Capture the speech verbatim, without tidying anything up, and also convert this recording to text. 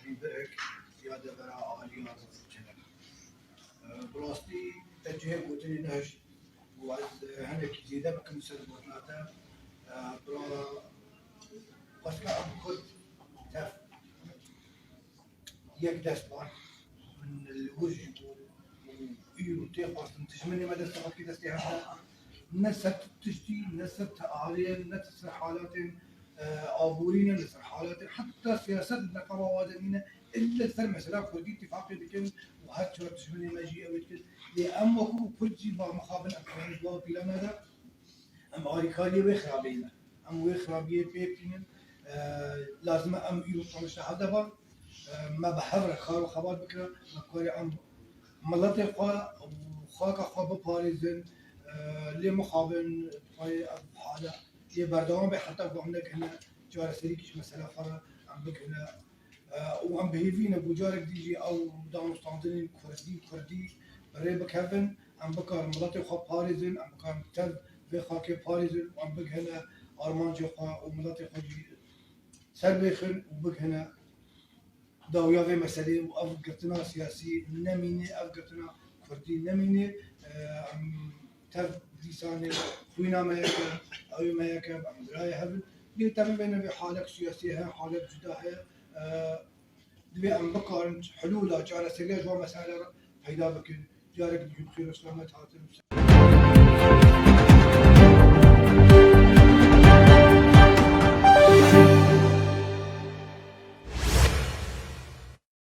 Bihek ya devera aliya Çelek. Bi rastî te cihê gotinê nehişt û ez hinekî zêde bikim ser gotina te. Bira, xwestka em Kurd tev yek dest ban. Min li wir jî bû û îro tê xwestin dijminê me dest xwe bike destê hev de. Ne ser tu tiştî, ne ser tu aliyên, ne tu ser halatên, e, aborî, ne li ser halatên, heta siyaset li neqaba wa de nîne, ille li ser mesela Kurdî îtîfaqê dikin û her çar dijminê me jî ew ê dikin. Lê em wekû Kurd jî ba mixabin em xwe ji wan pîlana de, em alîkariyê wê xirabeyî ne. Em wê xirabiyê pê bînin. E, lazim e em îro rojnameşte hev de ban. E, me bi hev re kar û xebat bikira. Me karê em miletê xwe û xaka xwe biparêzin. E, lê mixabin, xweyê ev hale yê berdewam be heta ku em negihine çareserîkî ji mesela xwe re em bigihine. E, û em bi hêvî ne ku carek dî jî ew danûstandinên Kurdî, Kurdî bi rê bikevin, em bikarin miletê xwe parêzin, em bikarin tev vê xakê parêzin û em bigihine armancê xwe û miletê xwe jî ser bêxin û bigihine dawiya vê meseleyê û ev girtina siyasî nemîne, ev girtina Kurdî nemîne. E, em tev dîsanê xwîna me yek e, ewê me yek e, em birayê hev in. Lê temê bêne vê halek siyasî heye, halek cuda heye. E, divê em bikarin hilûla, çareseriya ji wan mesele re peyda bikin. Carek din jî bi xêr û selamet hatin.